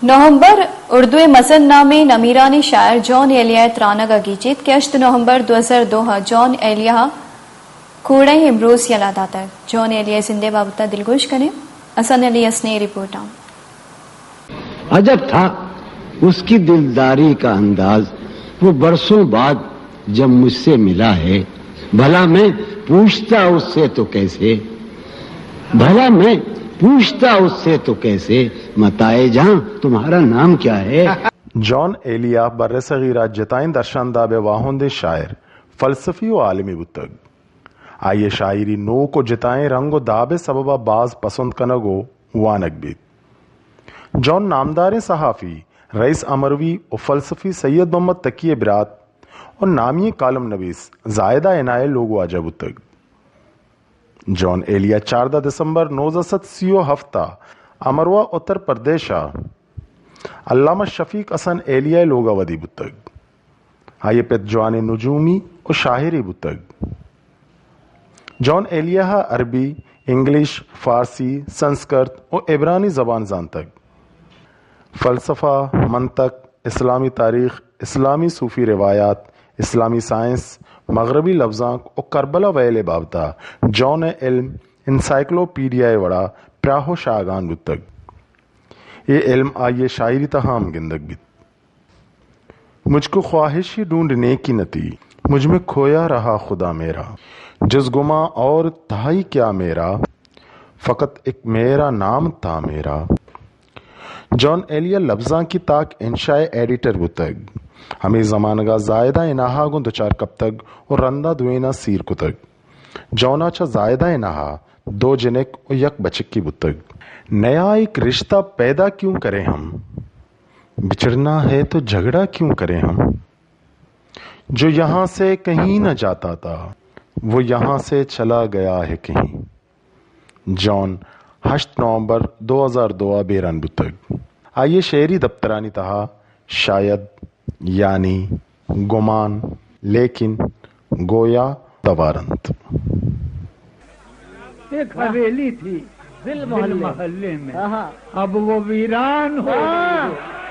نومبر، اردو ء مزن نامیں نمیرانیں شاعر جان ایلیا ء ترانگ ء گیجیت کہ ہشت نومبر دو ہزار دو ء جان ایلیا ء کوڑئیں امروز یلہ داتگ۔ جان ایلیا ء زند ء بابت ء دلگوش کنیں۔ حسن علی حسنی ء رپورٹ ء۔ عجب تھا اس کی دلداری کا انداز، وہ برسوں بعد جب مجھ سے ملا ہے، بھلا میں پوچھتا اس سے تو کیسے، بھلا میں پوچھتا اس سے تو کیسے، متائے جان تمہارا نام کیا ہے؟ جان ایلیا برصغیر ء جتائیں درشانداب ء واہندیں شاعر، فلسفی و عالمے بوتگ۔ آئی ء شاعری نوک و جتائیں رنگ و داب ء سبب ء باز پسند کنگ و وانگ بیت۔ جان نامداریں صحافی رئیس امروی و فلسفی سید محمد تقی ء برات و نامی ئیں کالم نویس زاہدہ اناں ء لوگ واجہ بوتگ۔ جان ایلیا چاردہ دسمبر نوزدہ سد سی و ہفت ء امروا اتر پردیش ء علامہ شفیق حسن ایلیا ء لوگ ء ودی بوتگ۔ آئی ء پت جوانیں نجومی و شاعرے بوتگ۔ جان ایلیا ء عربی، انگلش، فارسی، سنسکرت و عبرانی زبان زانتگ۔ فلسفہ، منطق، اسلامی تاریخ، اسلامی صوفی روایات، اسلامی سائنس، مغربی لبزانک و کربلا ویل ء بابت ء جان ء علم انسائیکلوپیڈیا ء وڑا پراہ و شاہگان بوتگ۔ اے علم آئی ء شاعری تہا ہم گندگ بیت۔ مجھ کو خواہشی ڈھونڈنے کی نتی، مجھ میں کھویا رہا خدا میرا، جز گمان اور تھا ہی کیا میرا، فقط ایک میرا نام تھا میرا۔ جان ایلیا لبزانکی تاک انشاء ایڈیٹر بوتگ۔ ہمے زمانگا زاہدہ اناہا گوں دچار کپتگ و رندا دوئیناں سیر کتگ۔ جانا چہ زاہدہ اناہا دو جنک و یک بچکی بوتگ۔ نیا ایک رشتہ پیدا کیوں کریں ہم، بچھڑنا ہے تو جھگڑا کیوں کریں ہم، جو یہاں سے کہیں نہ جاتا تھا، وہ یہاں سے چلا گیا ہے کہیں۔ جان ہشت نومبر دو ہزار دو ء بیران بوتگ۔ آئی ء شعری دپترانی تہا شاید، یعنی، گمان، لیکن، گویا توار انت۔ ایک حویلی تھی دل محلے میں، اب وہ ویران ہو گئی۔